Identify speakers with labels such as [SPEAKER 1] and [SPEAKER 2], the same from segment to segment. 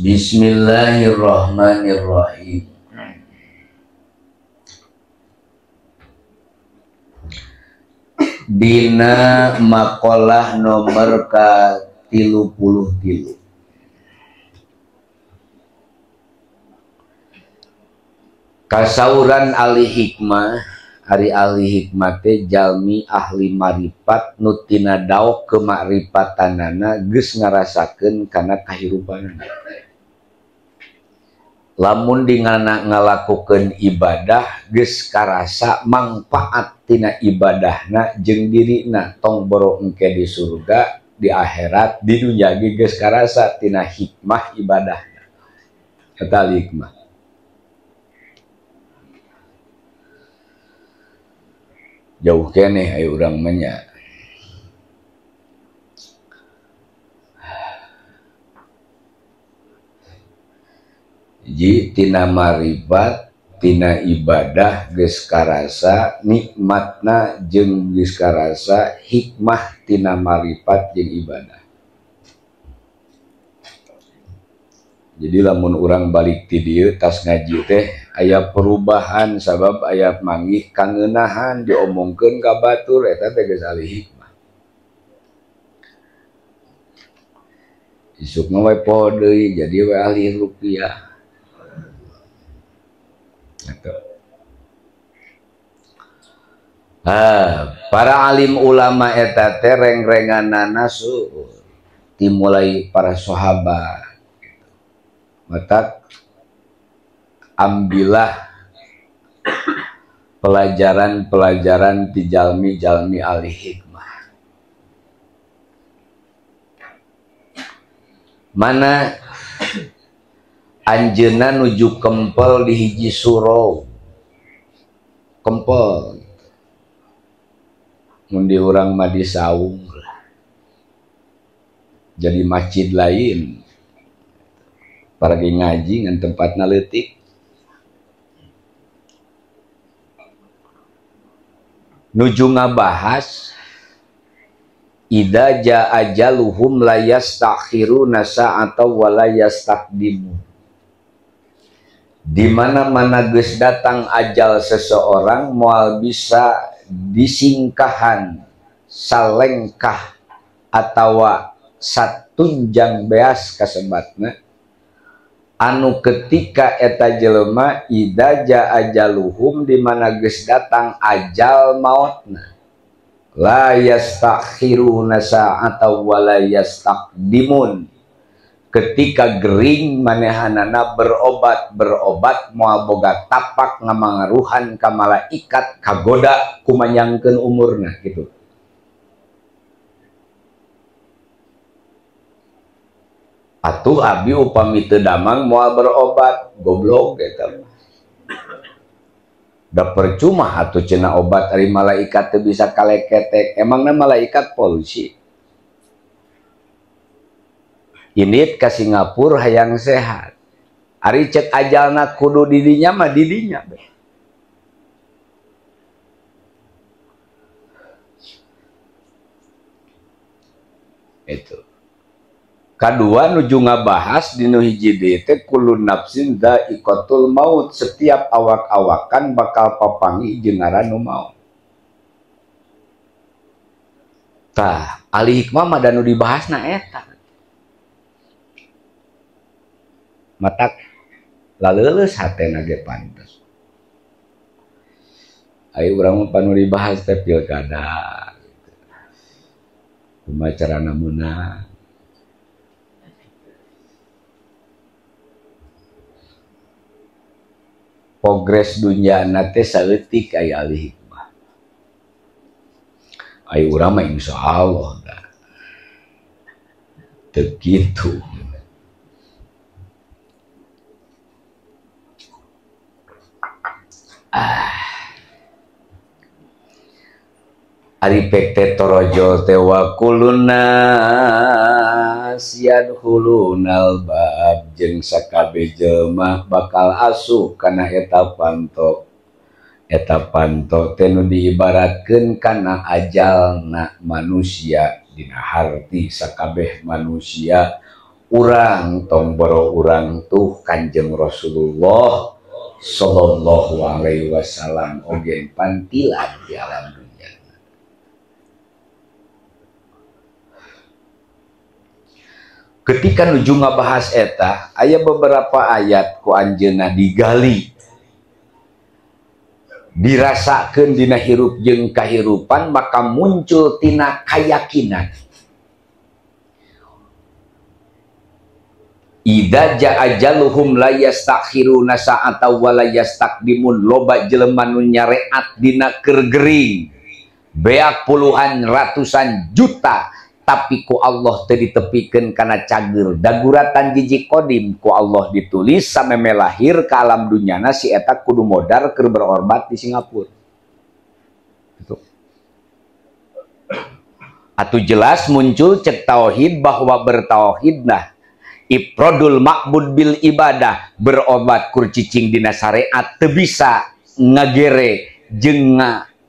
[SPEAKER 1] Bismillahirrahmanirrahim. Dina makalah nomor ka-33. Kasauran ahli hikmah, ari ahli hikmah teh jalmi ahli marifat nu tina daok kemakrifatanana geus ngarasakeun kana kahirupanana. Lamun dingana ngalakukeun ibadah geus karasa mangfaat tina ibadahna jeung dirina, tong boro engke di surga, di akhirat, di dunya ge geus karasa tina hikmah ibadahna. Eta hikmah. Jauh keneh ayo urang mah nya. Ji tina marifat tina ibadah geus karasa nikmatna jeung geus karasa hikmah tina marifat jeung ibadah. Jadi lamun urang balik ti dieu tas ngaji teh aya perubahan sabab aya manggih kangeunahan diomongkeun ka batur eta teh geus ahli hikmah. Isukna we poho deui jadi we ahli ruqyah. Eta. Para alim ulama eta teh rengrenganana seueur dimulai para sahabat. Maka ambillah pelajaran-pelajaran di jalmi-jalmi ahli hikmah. Mana anjeunna nuju kempel di hiji surau. Kempel. Mun di urang mah di saung lah. Jadi masjid lain. Paragi ngaji ngan tempatna leutik. Nuju ngabahas idza jaa ajaluhum la yastakhiruna sa'atan wa la yastaqdimun. Di mana-mana geus datang ajal seseorang moal bisa disingkahan salengkah atawa satunjang beas kasebatna. Anu ketika eta jelema idza jaa ajaluhum di mana geus datang ajal mautna la yastakhiruna sa'atan wa la yastaqdimun. Ketika gering manehanana berobat moal boga tapak ngamangaruhan ka malaikat kagoda kumanyangkeun umurna gitu. Atuh abi upami teu damang moal berobat, goblok eta mah. Da percuma atuh cenah obat ari malaikat teu bisa kaleketek, emangna malaikat polusi. Indit ka Singapura hayang sehat. Ari cek ajalna kudu didinya mah didinya be. Itu. Kadua nuju ngabahas dinu hiji deui teh kullu nafsin dha'iqatul maut, setiap awak-awakan bakal papanggih jeung ngaran nu maut. Tah, ahli hikmah mah da nu dibahasna eta. Matak laleuleus hatena ge pantes. Ayo urang mah panu dibahas teh pilkada. Kumaha carana meunang. Progres dunia teh saeutik aya ahli hikmah. Ayo urang mah insyaallah da. Teu kitu. Ari pek teh torojol teh wa kuluna yadkhulunal bab jeung sakabeh jelema bakal asup kana eta panto. Eta panto teh nu diibaratkeun kana ajalna manusia dina harti sakabeh manusia Urang tong boro urang tuh Kanjeng Rasulullah sallallahu alaihi wasallam oge pantilan di alam dunia. Ketika nuju ngabahas eta, aya beberapa ayat ku anjeunna digali, dirasakeun dina hirup jeung kahirupan, maka muncul tina kayakinan. Idza jaa ajaluhum la yastakhiruna sa'atan wa la yastaqdimun. Loba jelema nu nyareat dina keur gering, beak puluhan ratusan juta, tapi ku Allah teu ditepikeun kana cager daguratan jiji kodim. Ku Allah ditulis sameme lahir ka alam dunyana si eta kudu modar keur berorbat di Singapura. Gitu. Atuh jelas muncul cek tauhid bahwa bertauhid nah ifrodul ma'bud bil ibadah, berobat kur cicing dina syariat teu bisa ngagere jeung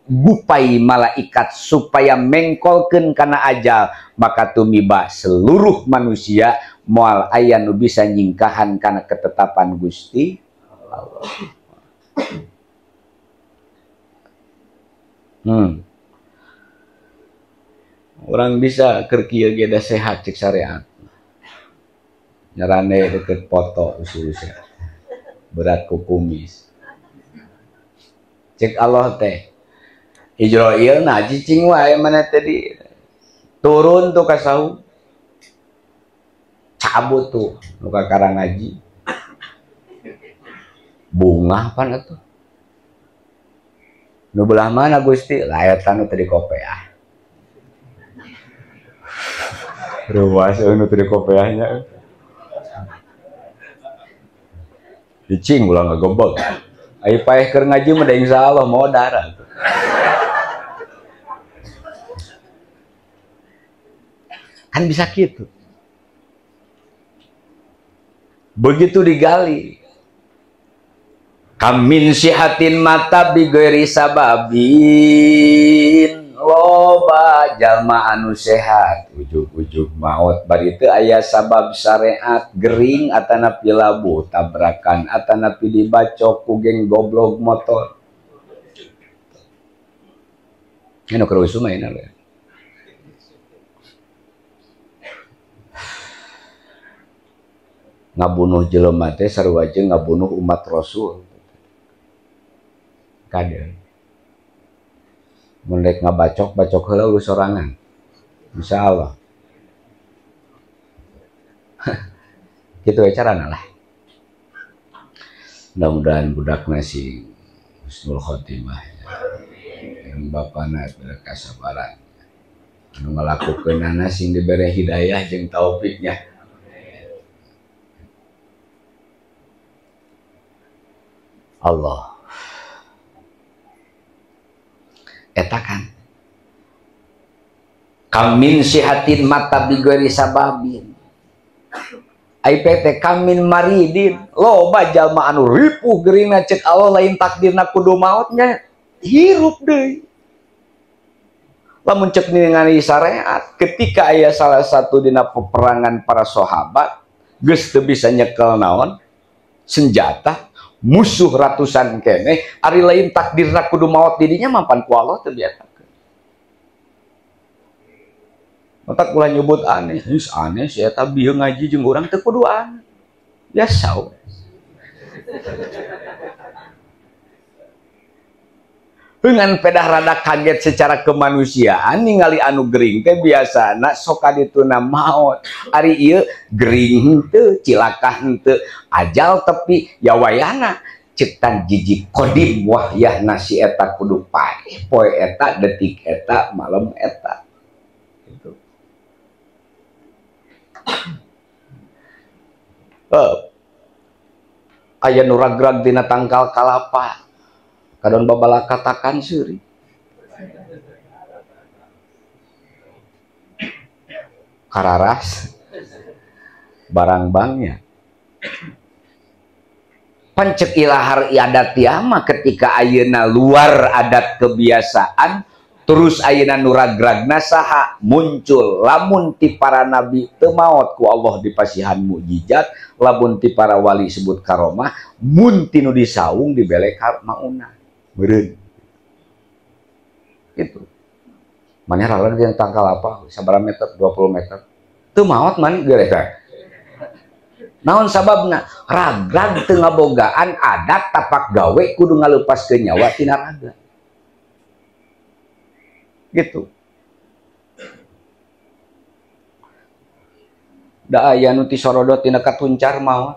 [SPEAKER 1] gupai malaikat supaya mengkolkeun kana ajal, maka tumiba seluruh manusia moal aya nu bisa nyingkahan kana ketetapan Gusti Allah. Orang bisa keur kieu ge da sehat cek syariat. Nyarane deket foto usul-usul berat ku kumis. Cek Allah teh Ijroil nah cicing wae mana tadi turun tuh ka sahu cabut tuh nu ka karang ngaji bunga pan atuh nu belah mana Gusti lah eta nu teu dikopeah ruas nu teu dikopeahnya cicing ulah ngagebeg ai paeh keur ngaji mah da insyaallah modar atuh. Kan bisa gitu. Begitu digali. Kamin sihatin mata bighairi sababin. Loba jalma anu sehat ujug-ujug maot bari teu aya sabab syariat, gering atanapi labuh tabrakan atanapi dibacok ku geng goblok motor. Anu keur usum ayeuna we. Ngabunuh jelema teh sarua jeung ngabunuh umat Rasul. Kade. Mun rek ngabacok bacok heula urus sorangan. Insyaallah. Kitu we carana lah. Mudah-mudahan budakna sing husnul khotimah. Yang bapana bere kasabaran. Anu ngalakukeunana sing dibere hidayah jeung taufiknya. Allah eta kan kamin sihatin mata bighairi sababin ai PT kamin maridin loba jalma anu ripuh geuringna cek Allah lain takdirna kudu maotnya hirup deui. Lamun cek ningali syariat ketika aya salah satu dina peperangan para sahabat geus teu bisa nyekel naon senjata musuh ratusan keneh ari lain takdirna kudu maot didinya mampan ku Allah teu biasakeun. Matak ulah nyebut aneh, geus aneh si eta bieu ngaji jeung urang teu kudu aneh. Biasa we. Dengan pedah rada kaget secara kemanusiaan ningali anu gering teh biasana sok kadituna maot. Ari ieu gering henteu, cilaka henteu, ajal tepi ya wayana cektan jiji kodim wahyahna si eta kudu paeh poe eta detik eta malam eta. Gitu. Aya nu ragrag dina tangkal kalapa. Kadon babala katakan seuri. Kararas barang bangnya. Pancek ilahar adat yama ketika ayeuna luar adat kebiasaan Terus ayeuna nu ragragna saha muncul lamun ti para nabi teu maot ku Allah dipasihan mukjizat, lamun ti para wali sebut karomah, mun ti nu disaung dibele mauna. Meureun. Gitu. Maneh ralon jeung tangkal apa sabaraha meter 20 meter. Teu maot man geuleuh teh. Naon sababna? Ragrag teu ngabogaan adat tapak gawe kudu ngalepaskeun nyawa tina raga. Gitu. Da aya nu ti sorodot tina katuncar maot.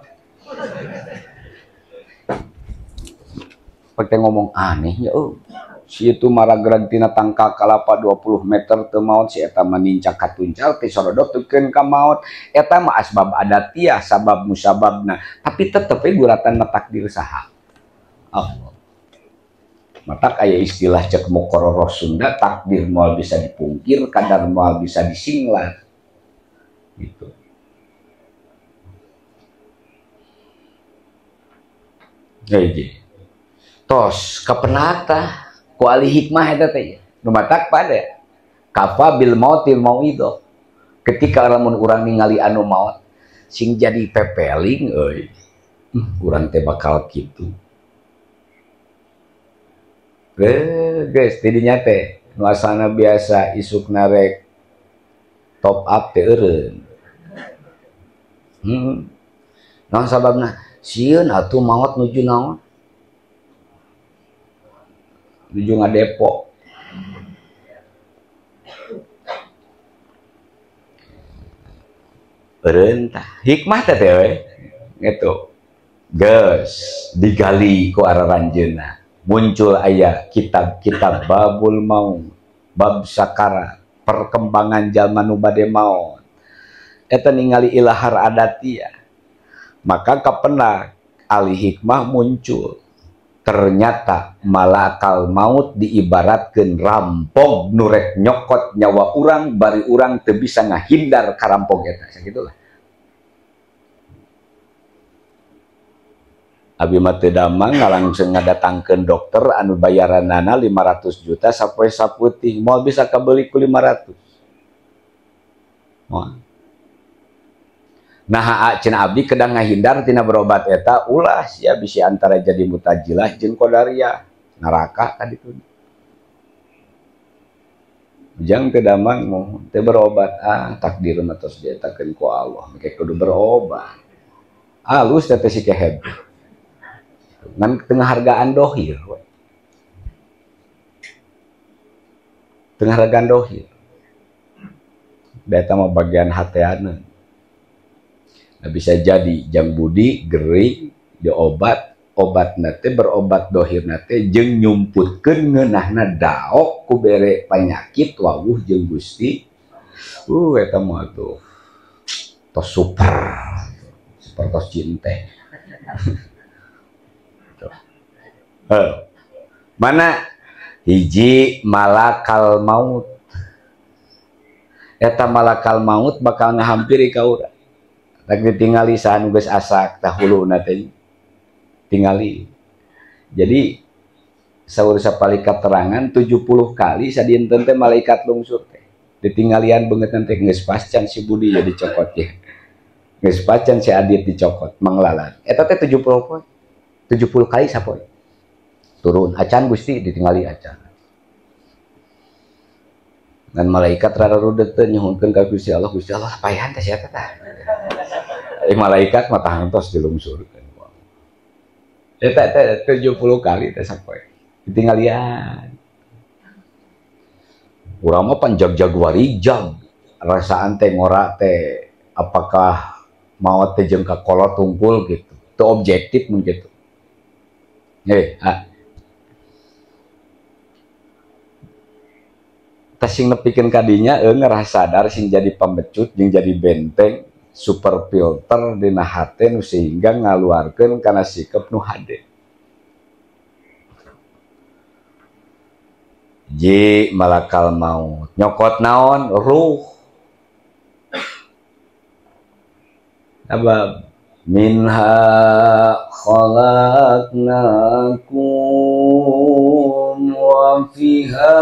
[SPEAKER 1] Pake ngomong aneh ya euy. Si itu maragrag tina tangkal kalapa 20 meter teu maot, si eta mah nincak katuncar ti sorodot teukeun ka maot. Eta mah asbab adatiah, sabab musababna. Tapi tetep we guratan mah takdir saha? Allah. Matak aya istilah cek muqarrarah Sunda, takdir moal bisa dipungkir, kadar moal bisa disinglar. Gitu. Hiji. Tos kapenata ku ahli hikmah eta teh. Nu matak pada kafa bil mautil mauidho. Ketika lamun urang ningali anu maot sing jadi pepeling euy. Urang teh bakal kitu. Guys, tidinya teh nu asalna biasa isuk narek top up teh eureun. Naon sababna? Sieun atuh maot nuju naon? Nuju ngadepok. Eureun tah. Hikmah teh teh we. Gitu. Geus digali ku araranjeunna. Muncul aya kitab-kitab babul maut, bab sakara, perkembangan jalma nu bade maot. Eta ningali ilahar adatia. Maka kapenak ahli hikmah muncul. Ternyata malakal maut diibaratkeun rampog nu rek nyokot nyawa urang bari urang teu bisa ngahindar ka rampog eta. Sagitulah. Abi mah teu damang ngalangsung ngadatangkeun dokter anu bayaranana 500 juta sapoe sapeuting moal bisa kabeuli ku 500. Moal. Nah cenah abdi kedah ngahindar tina berobat eta ulah sia bisi antara jadi mutajilah jeung qadariyah neraka ka ditu. Ujang teu damang moal teu berobat takdir mah tos dietakeun ku Allah make kudu berobat. Alus teh si kehed. Ngan tengah hargaan dohir, tengah hargaan dohir. Data mah bagian hateana. Nah, bisa jadi jang budi gering diobat, obat nate berobat dohir nate jeung nyumputkeun ngeunahna daok ku bere panyakit wawuh jeung Gusti. Eta mah tuh tos super, super tos cinte. Mana hiji malakal maut, eta malakal maut bakal ngahampiri ka urang. Tak ditingali saha nu geus asak tah huluna teh tingali. Jadi saur sapali katerangan 70 kali sadinten teh malaikat lungsur teh ditinggalian beungeutna teh geus pascan si Budi jadi dicokot ya. Geus pascan si Adit dicokot manglalan. Eta teh 70 poe. 70 kali sapoe. Turun acan Gusti ditinggali acan. Dan malaikat rada rudet teh nyuhunkeun ka Gusti Allah, Gusti Allah paehan teh sia teh tah. Malaikat mah tangtos dilungsurkeun. Eta teh 70 kali teh sapoe. Ditinggalian. Urang mah pan jag-jag warijag. Rasaan teh ngora teh apakah maot teh jeung ka kolot tungkul gitu. Teu objektif mun kitu. Sing nepikeun kadinya ngerasa sadar sing jadi pembecut jeung jadi benteng super filter dina hate nu sehingga ngaluarkeun kana sikep nu hade. Ji malakal maut nyokot naon ruh. Sabab minha khalaqnakum wa fiha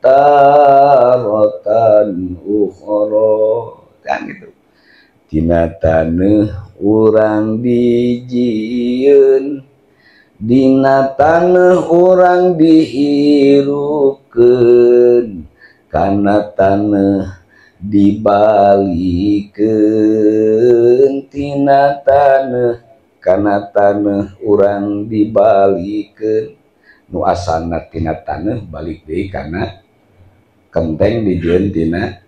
[SPEAKER 1] taratan ukhra. Kan gitu. Tina taneuh urang dijieun, dina taneuh urang dihirupkeun, kana taneuh dibalikeun, tina taneuh kana taneuh urang dibalikeun. Nu asalna tina taneuh balik deui kana kenteng dijieun tina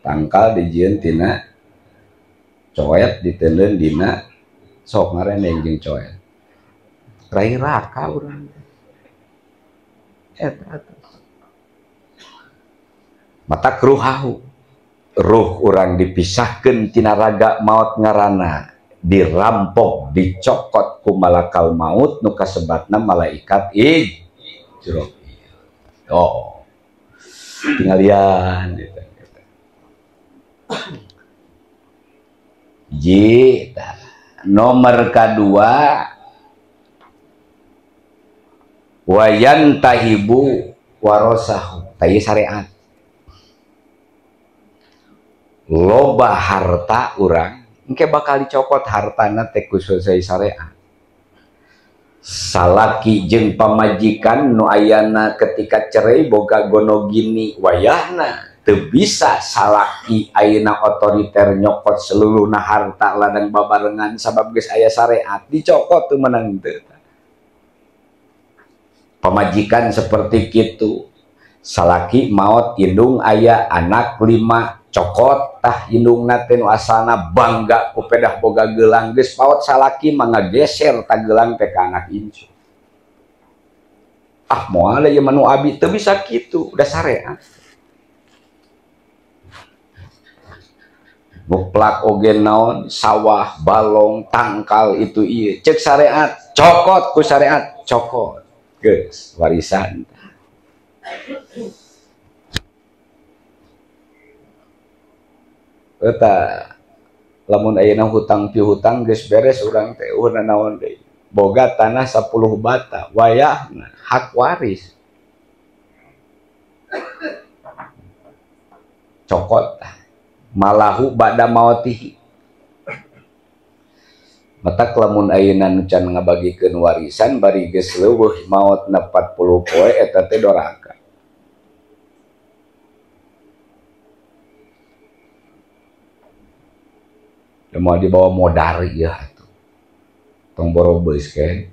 [SPEAKER 1] tangkal, dijieun tina coet, diteundeun dina sok ngarendeng jeung coet. Rai raka urang eta mata ruhahu, ruh urang dipisahkeun tina raga maot ngaranna, dirampok dicokot ku malakal maut nu kasebatna malaikat Ijroil. Oh, tinggalian gitu. Ji, nomor kedua wayan tahibu warosahu, tayi syariat. Loba harta urang engke bakal dicokot hartana teh ku selesai syariat. Salaki jeung pamajikan nu ayana ketika cerai boga gono gini wayahna teu bisa salaki ayeuna otoriter nyokot seluruhna harta ladang babarengan sabab geus aya syariat dicokot teu meunang teu. Pamajikan seperti kitu, salaki maot indung aya anak 5 cokot tah indungna teh nu asalna bangga ku pedah boga gelang geus paot salaki mah ngageser ta gelang teh ka anak incu. Ah moal ieu mah nu abi teu bisa kitu, udah syariat. Muplak oge naon sawah balong tangkal itu ieu cek syariat cokot ku syariat cokot geus warisan. Eta lamun ayeuna hutang piutang geus beres urang teh eueuh naon deui, boga tanah 10 bata wayahna hak waris cokot malahu ba'da mautihi. Matak lamun ayeuna nu can ngabagikeun warisan bari geus leuweuh maotna 40 poe eta teh doraka. Mau dibawa modar ya tuh. Tong boro beus ke.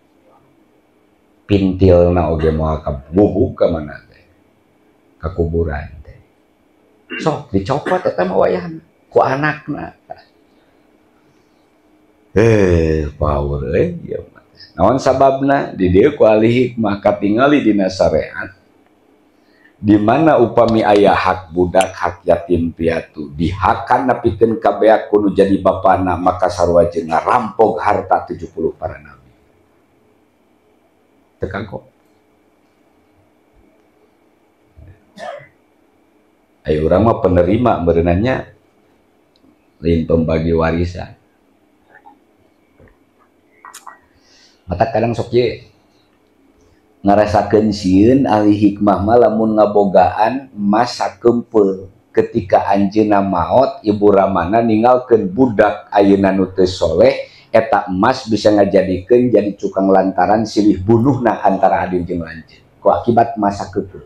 [SPEAKER 1] Pintilna oge moal kabubuk ka mana teh. Ka kuburan teh. Sok dicopot eta mah wayahna ku anakna. Power euy ieu mah. Naon sababna? Di dieu ku ahli hikmah katingali dina syariat. Di mana upami aya hak budak, hak yatim piatu dihakan nepikeun ka beak kudu jadi bapana maka sarua jeung ngarampok harta 70 para nabi. Teu kagok. Ayo urang mah penerima berenangnya lain pembagi warisan. Mata kadang sok ye ngarasakeun sieun ahli hikmah mah lamun ngabogaan masa kempel ketika anjeunna maot ibu ramana ninggalkeun budak ayeuna nu teu soleh eta emas bisa ngajadikeun jadi cukang lantaran silih bunuhna antara adil jeung lanceun ku akibat masa kempel.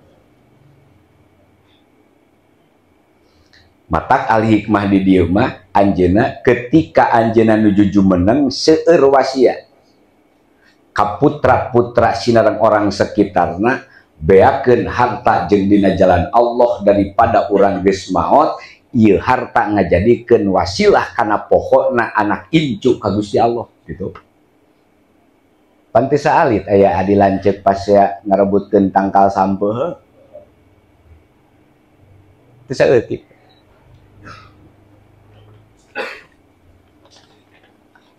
[SPEAKER 1] Matak ahli hikmah di dieu mah anjeunna ketika anjeunna nuju jumeneng seueur wasiat ka putra-putra sinareng orang sekitarna beakeun harta jeung dina jalan Allah daripada urang geus maot ieu harta ngajadikeun wasilah kana pokokna anak incu ka Gusti Allah gitu. Pan teu saalit aya adi lanceuk pas ya ngarebutkeun tangkal sampeuh teu saeutik.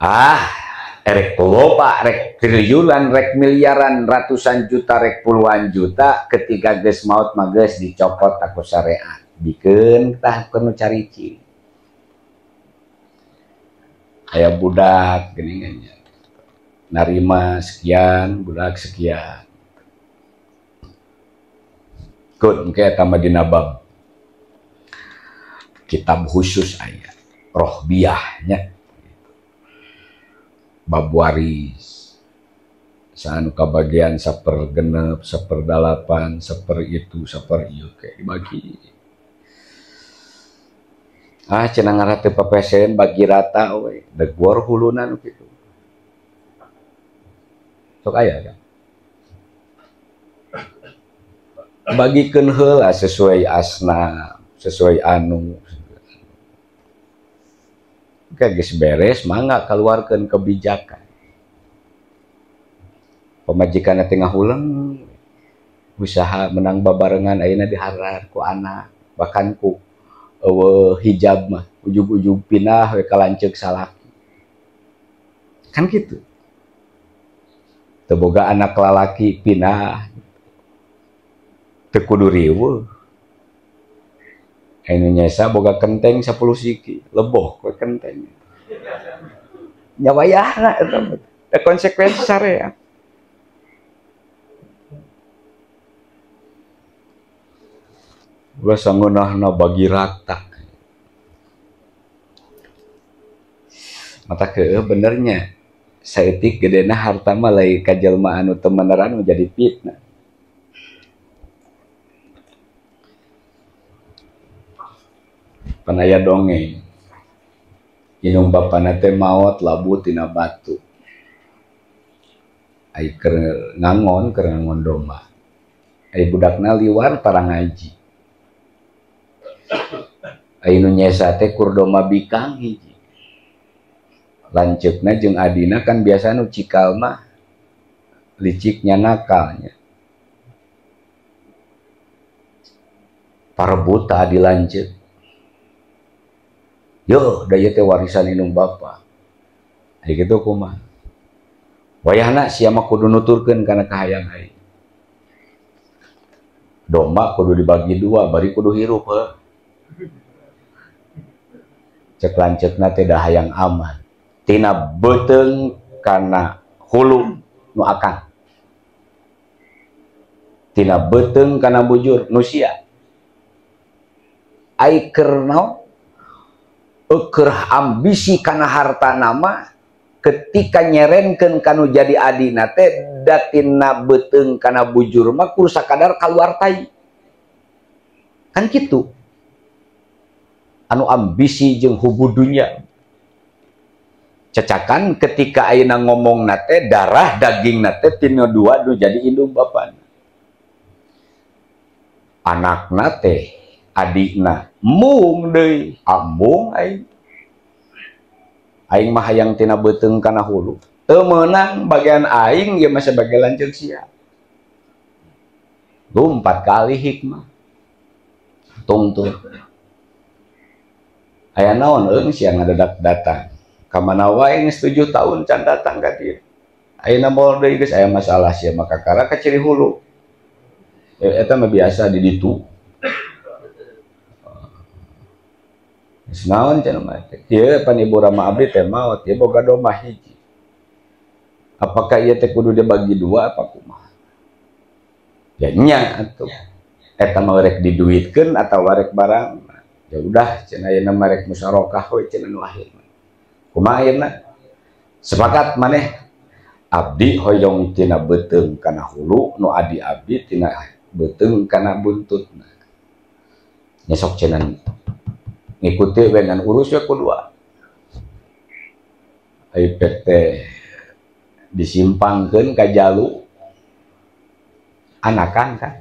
[SPEAKER 1] Ah rek loba, rek triliunan, rek miliaran, ratusan juta, rek puluhan juta, ketika geus maot mah geus dicopot ku syariat. Bikeun tah kudu carici. Aya budak geuningan nya. Narima sekian, budak sekian. Keun engke eta mah dina bab kitab khusus aya rohbiah nya. Bab waris sanu kabagian 1/6, 1/8, 1/itu, 1/ieu ke dibagi. Ah cenah ngarah teu papesen bagi rata we, degor huluna nu kitu. Sok aya kan? Bagikeun heula sesuai asna, sesuai anu. Oke geus beres mangga kaluarkeun kebijakan. Pamajikan teh ngahuleng usaha menang babarengan ayeuna diharar ku anak bahkan ku eueuh hijab mah ujug-ujug pindah we ka lanceuk salaki kan kitu teu boga anak lalaki pindah teu kudu riweuh anu nyesa boga kenteng 10 siki leboh we kenteng nya wayahna eta mah konsekuensi sarea. Ulah sangeunahna bagi rata. Mata keueuh benernya. Saeutik gedena harta mah lain ka jelema anu teu meneran menjadi fitnah. Pan aya dongeng. Indung bapana teh maot labu tina batu. Ai keur ngangon domba. Ai budakna liwar tara ngaji. Ai nu nyesa teh kur domba bikang hiji. Lanceukna jeung adina kan biasa nu cikal mah liciknya nakalnya. Parebut adi lanceuk. Yo, da ieu teh warisan indung bapa. Ai kitu kumaha? Wayahna sia mah kudu nuturkeun kana kahayang aing. Domba kudu dibagi dua, bari kudu hirup heuh. Cek lanceukna teh da hayang aman. Tina beuteung kana hulu nu akang. Tina beuteung kana bujur nu sia. Ai keur naon? Eueuh ambisi kana harta nama ketika nyerenkeun kanu jadi adina teh da tina beuteung kana bujur mah kur sakadar kaluar tai. Kan kitu. Anu ambisi jeung hubu dunya. Cacakan ketika ayeuna ngomong nate darah daging nate tina dua nu jadi indung bapana. Anakna teh adikna mung deui ambung aing. Aing mah hayang tina beuteung kana hulu. Teu meunang bagian aing ieu mah sebagai lanceuk sia. Lumpat kali hikmah. Tungtung. Aya naon eung sia ngadadak datang. Ka mana wae geus 7 tahun can datang ka dieu. Ayeuna moal deui geus aya masalah sia mah kakara ka ciri hulu. Eta mah biasa di ditu. Geus naon cenah mah teh. Ieu pan ibu rama abdi teh maot, ieu boga domba hiji. Apakah ieu teh kudu dibagi dua apa kumaha? Ya nya atuh. Eta mah rek diduitkeun atawa rek barang. Ya udah cenah ayeuna mah rek musyarakah we cenah nu akhir. Kumaha ayeuna? Sepakat maneh abdi hoyong tina beuteung kana hulu nu adi abdi tina beuteung kana buntutna. Nya sok cenah ngikuti we ngan urus we ku dua. Ai teh disimpangkeun ka jalu anakan kan.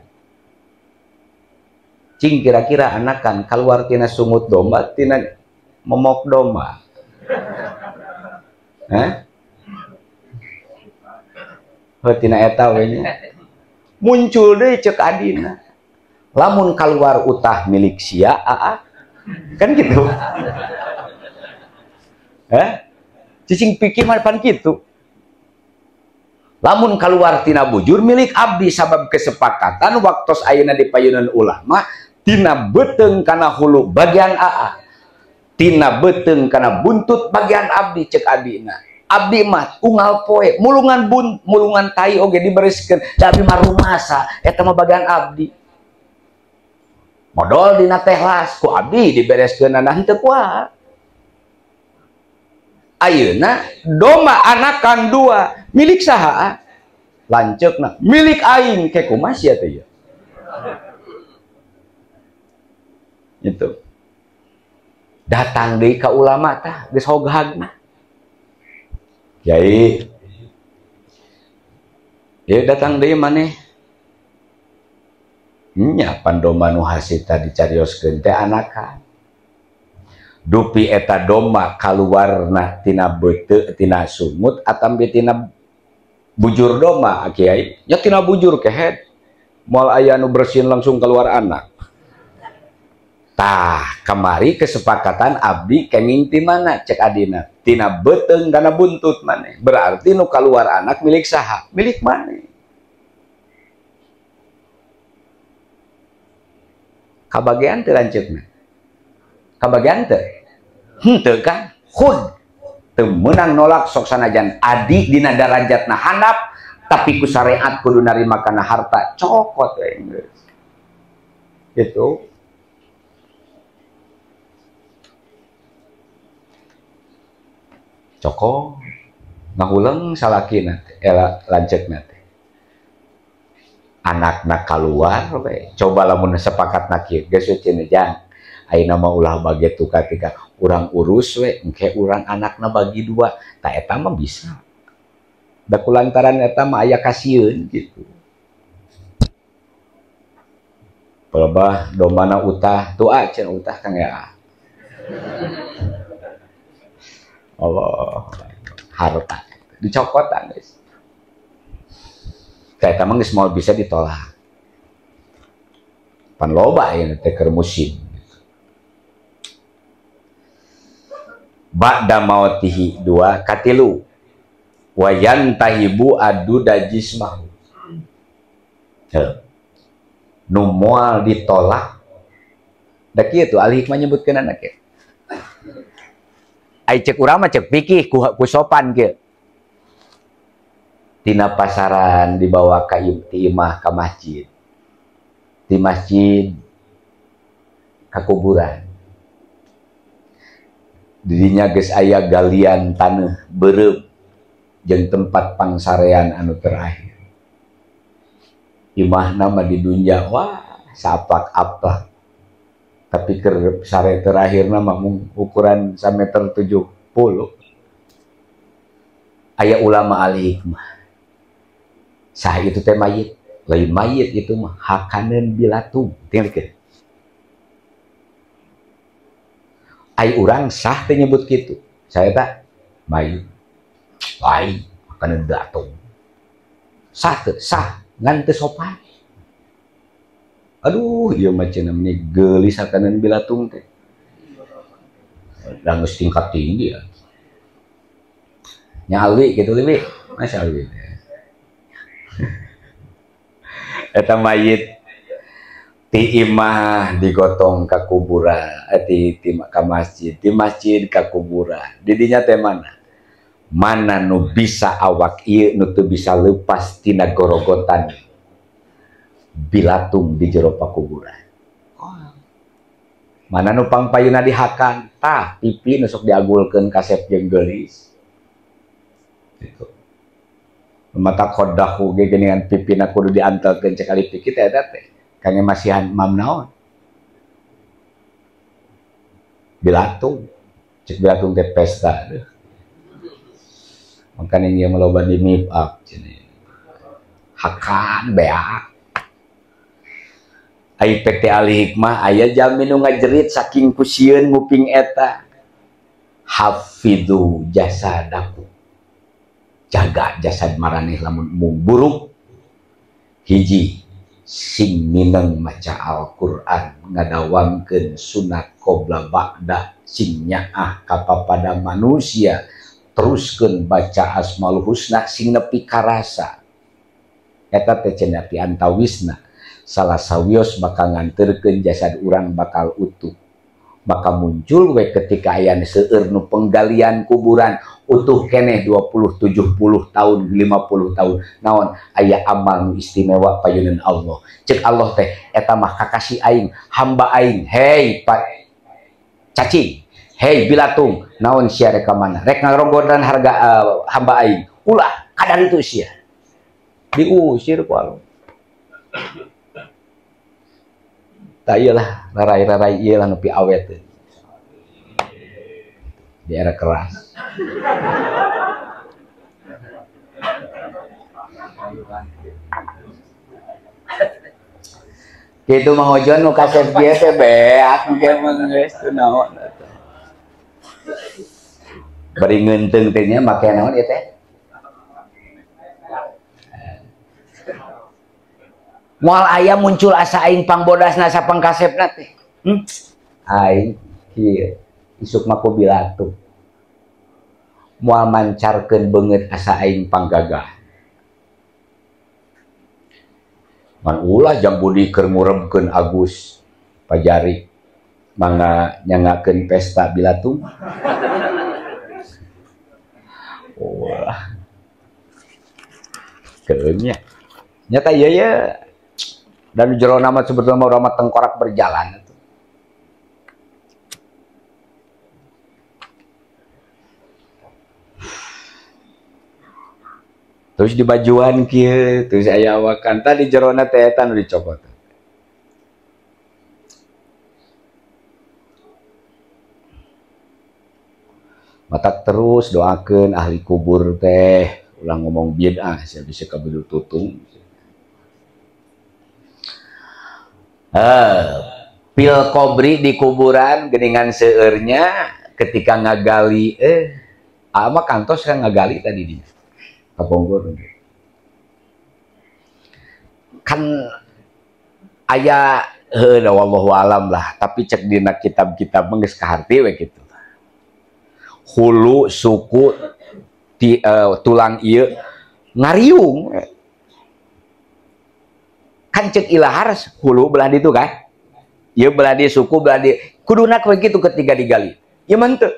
[SPEAKER 1] Cing kira-kira anakan keluar tina sungut domba tina momok domba. Hah? Heuh tina eta we nya. Muncul deui ceuk adina. Lamun keluar utah milik sia aa. Kan gitu. Hah? Cicing pikir mah pan kitu. Lamun keluar tina bujur milik abdi sabab kesepakatan waktos ayeuna di payunan ulama tina beuteung kana hulu bagian aa. Tina beuteung kana buntut bagian abdi cek adina. Abdi mah unggal poe mulungan mulungan tai oge dibereskeun da abdi mah rumasa eta mah bagian abdi. Modal dina tehlas ku abdi dibereskeunana henteu kuat. Ayeuna domba anakan dua milik saha? Lanceukna milik aing ke kumaha sia teh ieu. Itu. Datang deui ka ulama tah geus hoghag mah. Kiai. Ieu datang deui maneh. Nya pan domba nu hasita dicarioskeun teh anakan. Dupi eta domba kaluarna tina beuteu tina sungut atampi tina bujur domba kiai. Nya tina bujur kehed. Moal aya nu bersin langsung keluar anak. Tah kamari kesepakatan abdi kenging ti mana cek adina tina beuteung kana buntut maneh. Berarti nu kaluar anak milik saha? Milik maneh. Kabagean teu lanceukna? Kabagean teu? Henteu kan? Khud teu meunang nolak sok sanajan adi dina darajatna handap tapi ku syariat kudu narima kana harta cokot we geus. Gitu. Coko ngahuleng salakina teh lanceukna teh. Anakna kaluar we. Coba lamun sepakatna kieu geus we cenah jang. Ayeuna mah ulah bage tukar tiga urang urus we engke urang anakna bagi dua. Tah eta mah bisa. Da kulantaran eta mah aya kasieun gitu. Pelebah dombana utah, tua cenah utah kang ya. Allah harta dicokotan guys. Kayak tamang geus moal bisa ditolak. Pan loba ayeuna teh keur musim. Ba'da mautihi dua katilu wa yantahibu adu dajismahu. Heuh. Nu moal ditolak. Da kieu tuh ahli hikmah nyebutkeun kieu. Ai cek urang mah cek pikih ku sopan kieu. Tina pasaran dibawa ka ti imah ka masjid. Ti masjid ka kuburan. Didinya geus aya galian taneuh beureum jeung tempat pangsarean anu terakhir. Imahna mah di dunya wah saplak-aplak. Tapi keur sare terakhirna mah mung ukuran 1,70 meter. Aya ulama ahli hikmah. Sah itu teh mayit, lain mayit itu mah hakaneun bilatung. Tinggalikeun. Ai urang sah teh nyebut kitu. Saya tak mayit. Lain hakaneun bilatung. Sah teu? Sah, ngan teu sopan. Aduh, ieu mah cenah meni geulis hakaneun bilatung teh. Da geus tingkat tinggi ya. Nya alwi kitu liwi, Masya alwi teh. Eta mayit ti imah digotong ka kuburan, ti ka masjid, ti masjid ka kuburan. Di dinya teh mana? Mana nu bisa awak ieu nu teu bisa leupas tina gorogotan bilatung di jero pakuburan. Mana nu pangpayuna dihakan, tah pipi nu sok diagulkeun kasep jeung geulis. Gitu. Mata kodahu ge geuningan pipina kudu diantelkeun cek alif pikir eta teh. Kangge masihan mam naon? Bilatung. Cek bilatung teh pesta deuh. Makanya ieu mah loba di mip up cenah. Hakan beak. Ai PT Al Hikmah aya jalmi nu ngajerit saking kusieun nguping eta. Hafidhu jasadaku. Jaga jasad maraneh lamun mung buruk. Hiji sing mineng maca Al-Qur'an ngadawamkeun sunat qobla ba'da sing nyaah kapapada manusia teruskeun baca Asmaul Husna sing nepi karasa. Eta teh cenah ti antawisna salah sawios bakal nganterkeun jasad urang bakal utuh. Maka muncul we ketika aya seueur nu penggalian kuburan Utuh keneh 20, 70 tahun, 50 tahun. Naon aya amal nu istimewa payuneun Allah. Cek Allah teh eta mah kakasih aing, hamba aing. Hei pak cacing, hei bilatung, naon sia rek ka mana? Rek ngarogodan harga hamba aing. Ulah kadar itu sia. Diusir ku Allah. Tak iyalah rarai-rarai iyalah nepi awet. Di era keras. Kitu Mang Ojon nu kasep kieu teh beak engke mah geus teu naon atuh. Bari ngeunteung teh nya make naon ieu teh? Moal aya muncul asa aing pangbodasna sapangkasepna teh. Aing kieu isuk mah ku bilatu. Moal mancarkeun beungeut asa aing panggagah. Man ulah jang budi keur ngurebkeun Agus Pajari mangga nyangakeun pesta bilatung. Ulah. Keun nya. Nyata ieu ye. Dan jero nama sebetulnya urang mah tengkorak berjalan. Terus dibajuan kieu, terus aya awakan tadi jerona teh eta nu dicopot. Matak terus doakeun ahli kubur teh, ulah ngomong bid'ah sia bisa kabedu tutung. Pil kobri di kuburan geningan seueurnya ketika ngagali ama kantos kan ngagali tadi dia. Kapungkur kan aya heuh wallahu alam lah, tapi cek dina kitab-kitab mah geus kaharti we kitu. Hulu suku tulang ieu ngariung. Kan cek ilahar hulu belah ditu kan? Ieu belah di suku belah di kuduna we kitu ketika digali. Ieu mah henteu.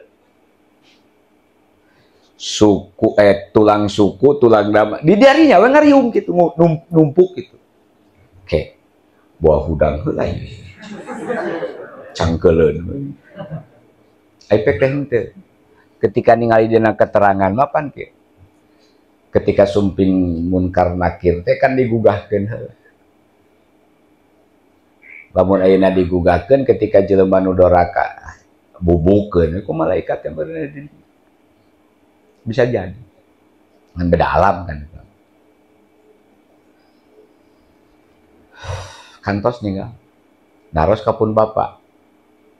[SPEAKER 1] Suku tulang suku tulang dama di darinya we ngariung kitu numpuk gitu. Oke. Buah hudang heula ieu. Cangkeuleun. Efek teh henteu. Ketika ningali dina keterangan mah pan kieu. Ketika sumping munkar nakir teh kan digugahkeun heula. Lamun ayeuna digugahkeun ketika jelema nu doraka bubukeun ku malaikat yang berada di bisa jadi kan beda alam kan. Kantos ninggal naros kapun bapak,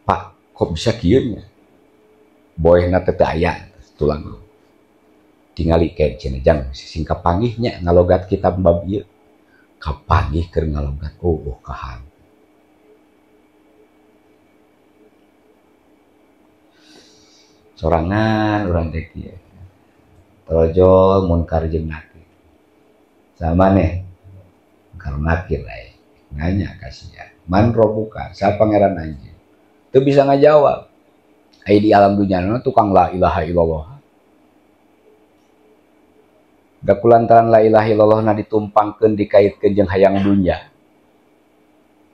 [SPEAKER 1] pak kok bisa kieu nya boehna teh teu aya tulang lu tingali ke cenah jang sing kapanggih nya ngalogat kitab bab ieu kapanggih keur ngalogat oh kahan sorangan urang teh kieu torojol munkar jeung nakir sama nih munkar nakir lain nanya kasihan man robuka siapa pangeran anjing teu bisa ngajawab. Ai di alam dunya na tukang la ilaha illallah da kulantaran la ilaha illallah na ditumpangkeun dikaitkeun jeung hayang dunya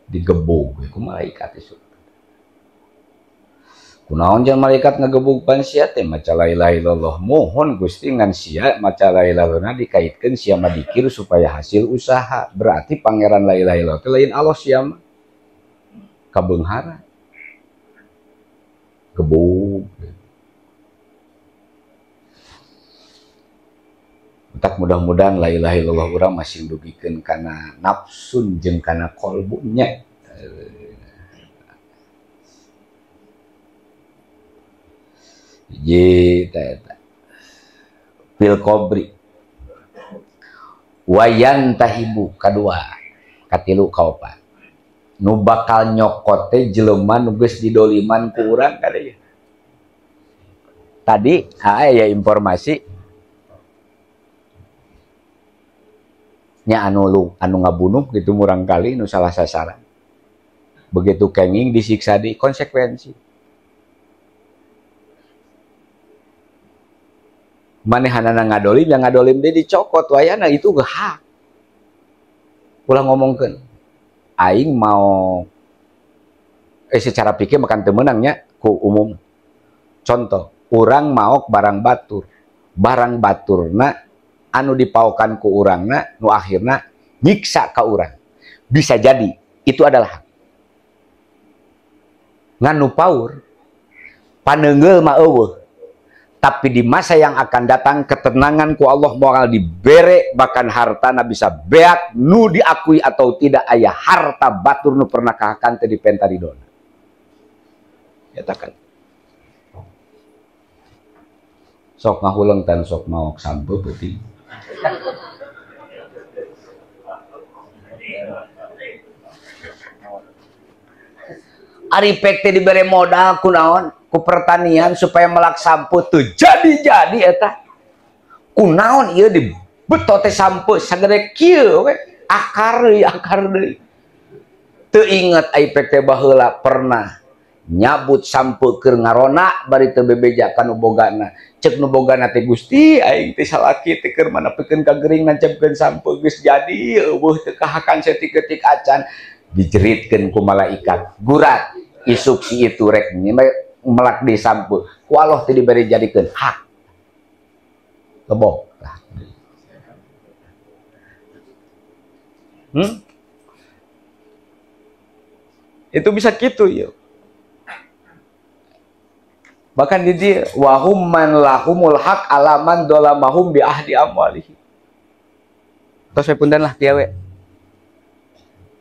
[SPEAKER 1] digebug ku malaikat isuk. Kunaon jeung malaikat ngagebug pan sia teh maca la ilaha illallah, mohon Gusti ngan sia maca la ilaha illallah dikaitkeun sia mah dikir supaya hasil usaha. Berarti pangeran la ilaha illallah teh lain Allah sia mah. Kabeunghara. Gebug. Tak mudah-mudahan la ilaha illallah urang masih dugikeun kana nafsun jeung kana kolbunya. Hiji eta fil qabri wayan tahibu kadua katilu kaopat nu bakal nyokot teh jelema nu geus didoliman ku urang kade. Tadi aya informasi nya anu ngabunuh gitu murang kali nu salah sasaran. Begitu kenging disiksa di konsekuensi. Manehanana ngadolim, yang ngadolim dia dicokot wayana itu hak. Ulah ngomongkeun. Aing mau secara pikir makan teu meunangnya ku umum. Contoh, urang maok barang batur. Barang baturna anu dipaokan ku urangna nu akhirna nyiksa ka urang. Bisa jadi itu adalah hak. Ngan nu paur paneunggeul mah eueuh. Tapi di masa yang akan datang ketenangan ku Allah moal dibere, bahkan hartana bisa beak nu diakui atau tidak aya harta batur nu pernah kahakan teh dipenta ridona. Eta kan. Sok ngahuleng tan sok maok sampe peuting. Ari pek teh dibere modal kunaon? Ku pertanian supaya melak sampo tuh jadi-jadi eta. Kunaon ieu dibeto teh sampo sagede kieu we, akar deui. Teu inget ai pek teh baheula pernah nyabut sampo keur ngarona bari teu bebeja ka nu bogana. Ceuk nu bogana teh Gusti aing teh salaki teh keur manapikeun ka gering nancebkeun sampo geus jadi eueuh teu kahakan saeutik-eutik acan. Dijeritkeun ku malaikat. Gurat isuk si itu rek melak di sampo ku Allah teh diberi jadikeun hak lebok lah. Itu bisa gitu ya. Bahkan di dia wahum man lahumul hak alaman dolamahum bi ahdi amwalihi. Tos we punten lah tiawe.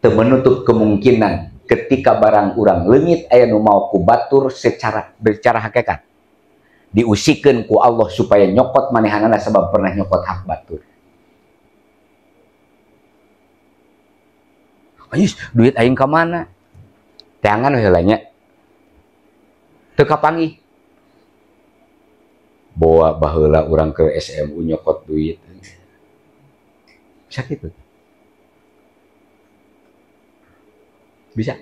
[SPEAKER 1] Teu menutup kemungkinan ketika barang urang leungit aya nu mau ku batur secara bercara hakikat diusikeun ku Allah supaya nyokot manehanana sebab pernah nyokot hak batur. Ayus, duit aing ka mana? Teangan we heula nya. Teu kapanggih. Bawa baheula urang ke SMU nyokot duit. Bisa kitu. Bisa.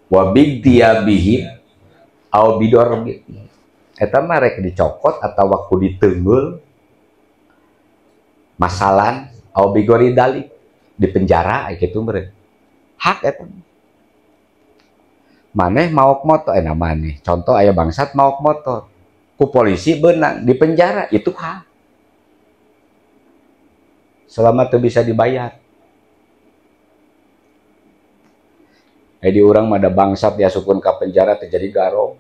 [SPEAKER 1] Wa bigtiyabihi au bidorbi. Eta mah rek dicokot atawa ku diteungeul masalan au bigori dalik di penjara kitu meureun. Hak eta. Maneh maok motor maneh. Contoh aya bangsat maok motor. Ku polisi beunang di penjara itu hak. Selama itu bisa dibayar. Di urang mah ada bangsat diasupkeun ka penjara teh jadi garong.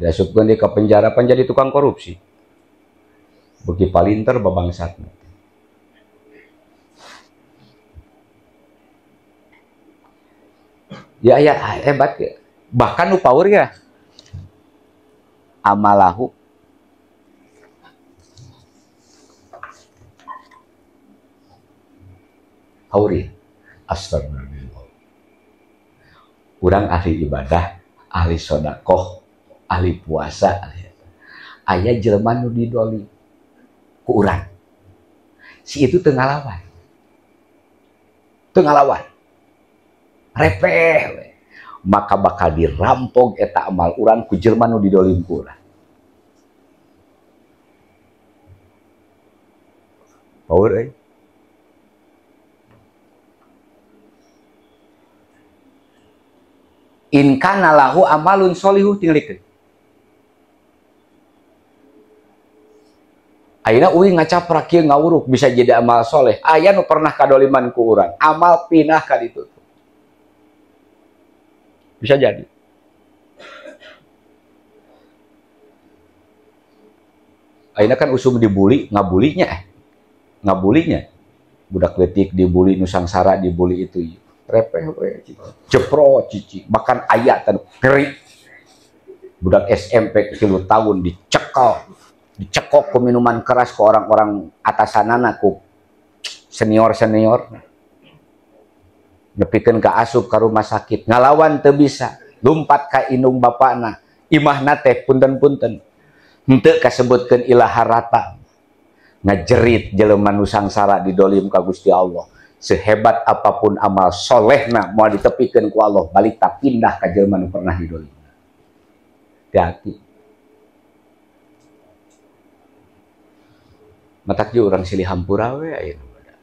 [SPEAKER 1] Diasupkeun di ka penjara pan jadi tukang korupsi. Beuki palinter babangsatna. Ya ya hebat ya. Bahkan nu paur ya. Amalahu Auri, astagfirullah. Urang ahli ibadah, ahli sodakoh, ahli puasa, ahli aya jelema nu didoli ku urang. Si itu teu ngalawan. Teu ngalawan. Repeh we. Maka bakal dirampok eta amal urang ku jelema nu didolim ku urang. Power euy. In kana lahu amalun solihu tingalikeun. Ayeuna uing ngacaprak kieu ngawuruk bisa jadi amal soleh. Aya nu pernah kadoliman ku urang, amal pinah ka ditu. Bisa jadi. Ayeuna kan usum dibuli, ngabulinya. Ngabulinya. Budak leutik dibuli, nu sangsara dibuli itu. Repeh we, jepro cici, bahkan ayat tan keri. Budak SMP 3 tahun dicekal, dicekok ke minuman keras ke orang-orang atasanana ku senior-senior. Nepikeun ka asup ka rumah sakit, ngalawan teu bisa, lumpat ka indung bapana, imahna teh punten-punten. Henteu kasebutkeun ilaha rata. Ngajerit jelema nu sangsara didolim ka Gusti Allah. Sehebat apapun amal solehna moal ditepikeun ku Allah, balik tak pindah ka jelema nu pernah didolim. Hati-hati. Matak jeung urang silih hampura we ayeuna.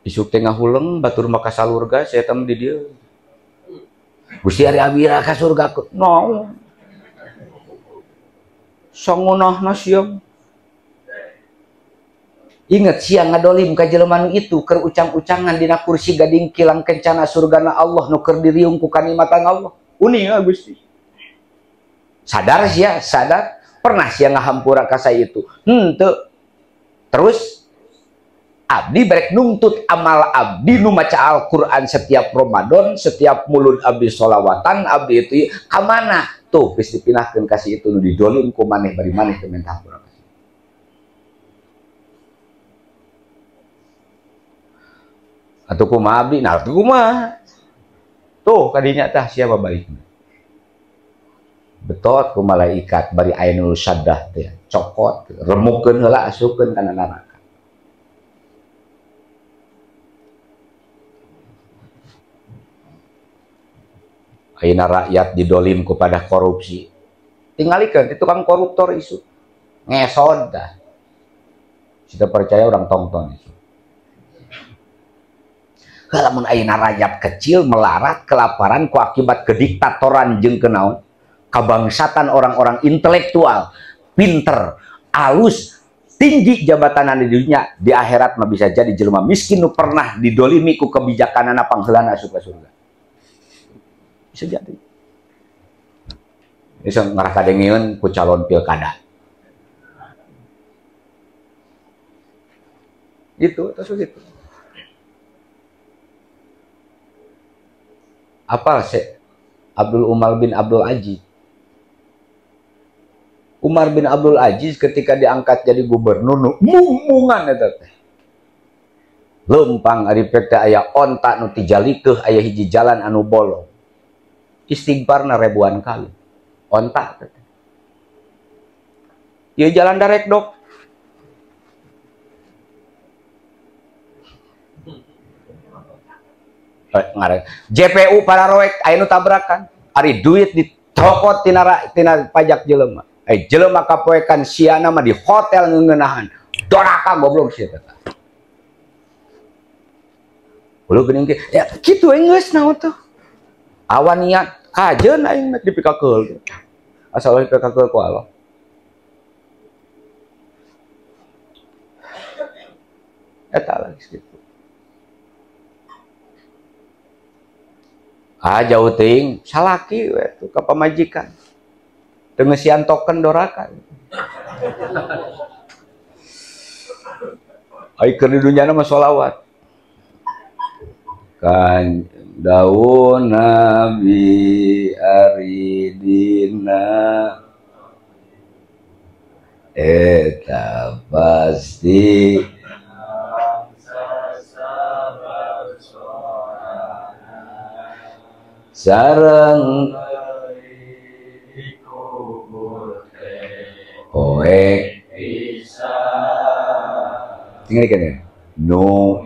[SPEAKER 1] Isuk teh ngahuleng batur mah ka salurga saya teh di dieu. Gusti ari abira ka surga naon? Sangeunahna sia. Ingat sia ngadolim ka jelema nu itu keur ucang-ucangan dina kursi gading kilang kencana surgana Allah nu keur diriung ku kanikmatan Allah. Uning ah Gusti. Sadar sia, sadar. Pernah sia ngahampura ka saya itu. Henteu. Terus abdi barek nuntut amal abdi nu maca Al-Qur'an setiap Ramadan, setiap mulud abdi sholawatan, abdi itu ka mana? Tuh geus dipinahkeun ka si itu nu didolim ku maneh bari maneh teu menta hampura. Atuh kumaha abdi? Nah, atuh kumaha? Tuh kadinya tah siapa balikna? Betot ku malaikat bari aya nu saddah teh, cokot, remukeun heula asupkeun kana neraka. Ayeuna rakyat didolim kepada korupsi. Tingalikeun ti tukang koruptor isu. Ngesod tah. Kita percaya orang tongton isu. Lamun ayeuna rakyat kecil melarat kelaparan ku akibat kediktatoran jeung kenaon kabangsatan orang-orang intelektual pinter alus tinggi jabatan di dunia di akhirat mah bisa jadi jelema miskin nu pernah didolimi ku kebijakanana pangheulana asup ka surga. Bisa jadi bisa ngarah kadengeun ku calon pilkada gitu terus gitu. Apa sih Abdul Umar bin Abdul Aziz? Umar bin Abdul Aziz ketika diangkat jadi gubernur mung-mungan eta teh. Leumpang ari pek teh aya onta nu tijalikeuh aya hiji jalan anu bolong. Istighfarna ribuan kali. Onta teh. Ieu jalan darek dok. JPU para roek aya nu tabrakan ari duit dicokot tina tina pajak jelema. Jelema kapoekan siana mah di hotel ngeunahan. Doraka goblok sia teh. Ulah geuning ge ya kitu we geus naon tuh. Awan niat kajeun aing mah dipikakeul. Asal dipikakeul ku Allah. Eta lagi kitu. Ah jauh ting salaki we tuh ka pamajikan. Teu ngeusian token doraka. Ai keur di dunyana mah sholawat. Kan daun Nabi ari dina eta pasti sareng poek tinggal ya nu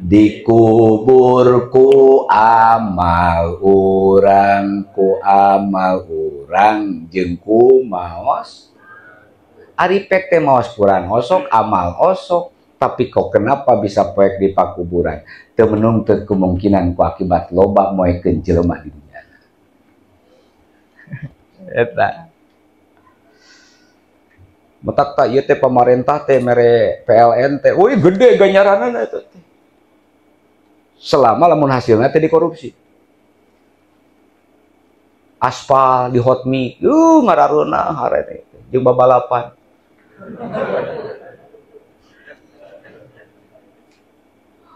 [SPEAKER 1] dikuburku amal urang ku amal urang jeung ku maos ari pek teh maos Quran osok amal osok. Tapi kok kenapa bisa poek di pakuburan? Teu menuntut kemungkinan ku akibat loba moekeun jelema di dunia. Eta. Metak tak ieu teh pamarentah teh mere PLN teh, woi gede ganjaranana eta teh. Selama lamun hasilna teh dikorupsi. Aspal di hot mix, ngarareunah harete jeung babalapan.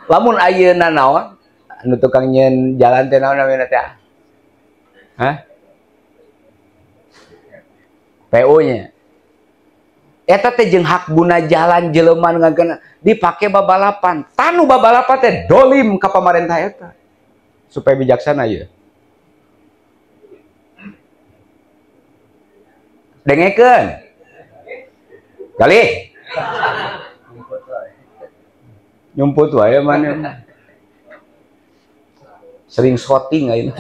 [SPEAKER 1] Lamun ayeuna naon anu tukang nyeun jalan teh naon namina teh? Hah? PU nya. Eta teh jeung hak guna jalan jelema nu ngagena dipake babalapan. Tanu babalapan teh dolim ka pamarentah eta. Supaya bijaksana ieu. Dengekeun. Galih. Nyumput wae mana. Sering shooting ayeuna.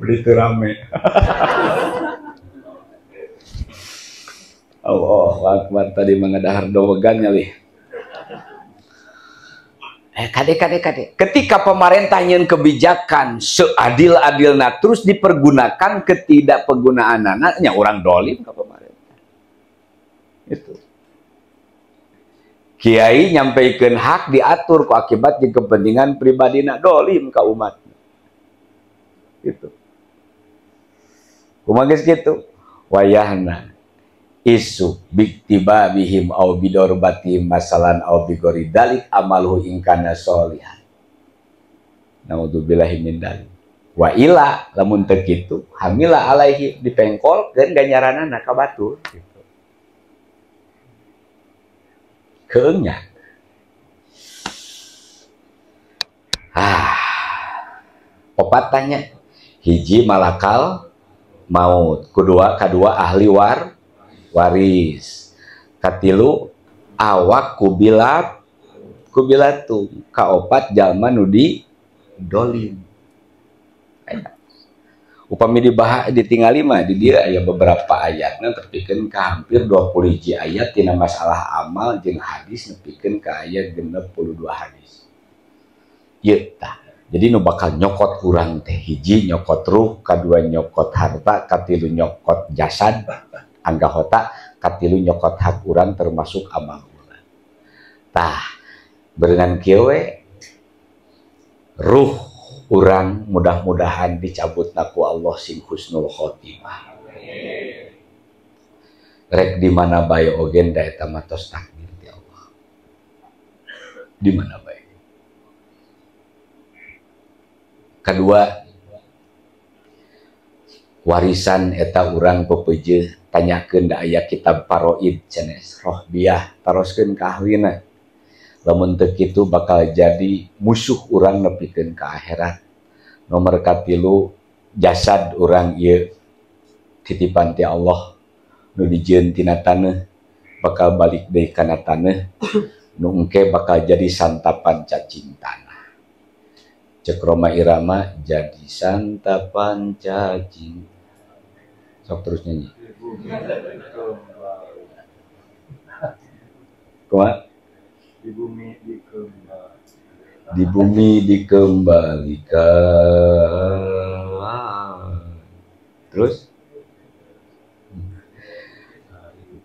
[SPEAKER 1] Begitu rame. Allahu Akbar, tadi mengadahar dowegan nyali. Kade. Ketika pemerintah nyeun kebijakan seadil-adilna terus dipergunakan ketidakpenggunaanana nya urang dolim ka pemerintah. Itu. Kiai nyampaikan hak diatur ku akibat jeung kepentingan pribadina dolim ka umat. Gitu. Kumaha geus kitu? Wayahna isu biktiba bihim au bidorbatihim masalan au bigori dalik amaluhu ingkana solihan. Naudzubillahi min dalik. Wa ila lamun teu kitu hamila alaihi dipengkolkeun ganjaranana ka batur gitu. Keungnya. Opat tanya. Hiji malakal maut, kedua ahli waris, katilu awak kubilatu, kaopat jalma nu di dolim. Upami dibahas ditingali mah di dieu aya beberapa ayatna tepikeun ka hampir 20 hiji ayat tina masalah amal jeung hadis nepikeun ka aya 62 hadis. Ieu tah. Jadi nu bakal nyokot urang teh hiji nyokot ruh, kadua nyokot harta, katilu nyokot jasad, anggahota, katilu nyokot hak urang termasuk amal urang. Tah, berenang kieu we ruh urang mudah-mudahan dicabut ku Allah sing husnul khotimah. Rek di mana bae oge da eta mah tos takdir ti Allah. Di mana bae. Kedua, warisan eta urang pepeje tanyakeun da aya kitab Faraid cenah rohbiah taroskeun ka ahlina. Lamun teu kitu bakal jadi musuh urang nepikeun ka akhirat. Nomor katilu jasad urang ieu titipan ti Allah nu dijieun tina taneuh bakal balik deui kana taneuh nu engke bakal jadi santapan cacing tanah. Cek Roma Irama jadi santapan cacing. Sok terus nyanyi. Kumaha?
[SPEAKER 2] Di bumi dikembalikan.
[SPEAKER 1] Di bumi dikembalikan. Terus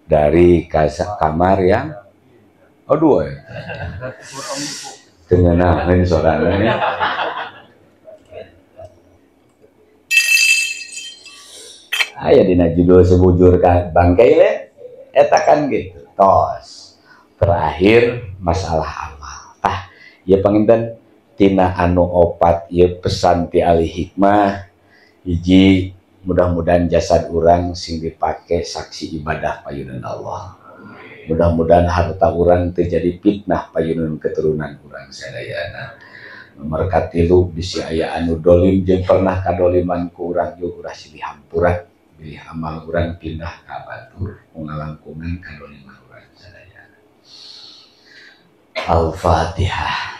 [SPEAKER 1] dari kamar yang aduh ya. Tengenaheun sorana. Aya dina judul sebujur ka bangkai le eta kan gitu. Tos. Terakhir masalah amal. Tah, ieu panginten tina anu opat ieu pesan ti ahli hikmah. Hiji, mudah-mudahan jasad urang sing dipake saksi ibadah payunan Allah. Mudah-mudahan harta urang teu jadi fitnah payunan keturunan urang sadayana. Nomor katilu bisi aya anu dolim jeung pernah kadoliman ku urang jeung ulah silih hampura bilih amal urang pindah ka batur ngalangkungan kadoliman urang sadayana. Al-Fatihah.